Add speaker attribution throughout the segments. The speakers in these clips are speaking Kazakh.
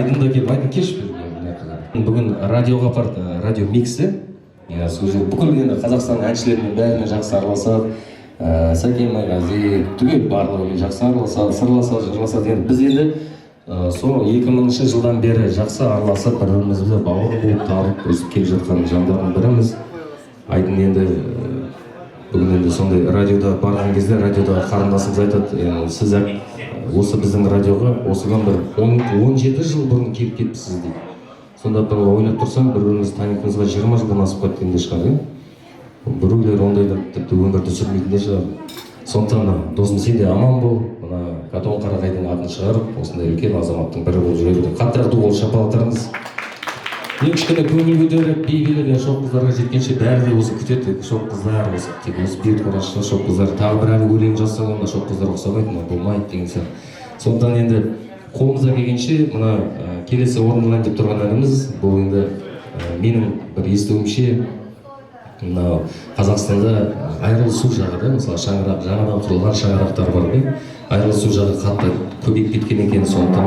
Speaker 1: Айдын да келіп, Айдын, келші бері. Бүгін радиоға апарды, радио миксі. Иә, сол жерде бүкіл енді Қазақстан әншілерімен бәрімен жақсы араласады. Сәкен Майғазиев түгел, барлығымен жақсы араласады, сырласады, жырласады. Енді біз енді сол 2000 жылдан бері жақсы араласып, бір бірімізді бауыр болып табып өсіп келе жатқан жандардың біріміз. Айдын енді бүгін енді сондай радиода барған кезде радиодағы қарындасымыз айтады: «Сіз осы біздің радиоға осыдан бір 17 жыл бұрын келіп кетіпсіз», — дейді. Сонда бір ойлап тұрсаң, бір бірімізді танитынымызға 20 жылдан асып кеткен де шығар, иә. Біреулер ондайда тіпті өмірді сүрмейтін де шығар. Сондықтан, досым, сен де аман бол, мына Катон Қарағайдың атын шығарып, осындай үлкен азаматтың бірі болып жүре бер. Қаттырақ ду қол шапалақтарыңыз. Ең кішкене көңіл көтеріп би билеген шоқ қыздарға жеткенше, бәрі де осы күтеді. Шоқ қыздар осы тек осы бет қорашты, шоқ қыздар тағы бір әлі өлең жазса, онда шоқ қыздар ұқсамайды, мына болмайды деген сияқты. Сондықтан енді қолымыздан келгенше мына келесі орындалайын деп тұрған әніміз бұл енді менің бір естуімше, мынау Қазақстанда айырылысу жағы да, мысалы, шаңырақ, жаңадан құрылған шаңырақтар бар ғой, айырылысу жағы қатты көбейіп кеткен екен. Сондықтан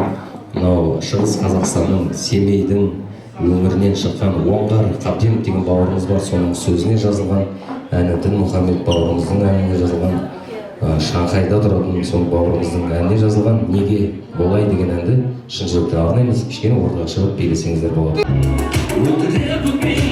Speaker 1: мынау Шығыс Қазақстанның, Семейдің өңірінен шыққан Оңғар Қабденов деген бауырымыз бар, соның сөзіне жазылған әні, Дінмұхаммед бауырымыздың әніне жазылған, Шанхайда тұратын сол бауырымыздың әніне жазылған «Неге олай» деген әнді шын жүректен арнаймыз. Кішкене ортаға шығып билесеңіздер болады.
Speaker 2: Өлтіреді.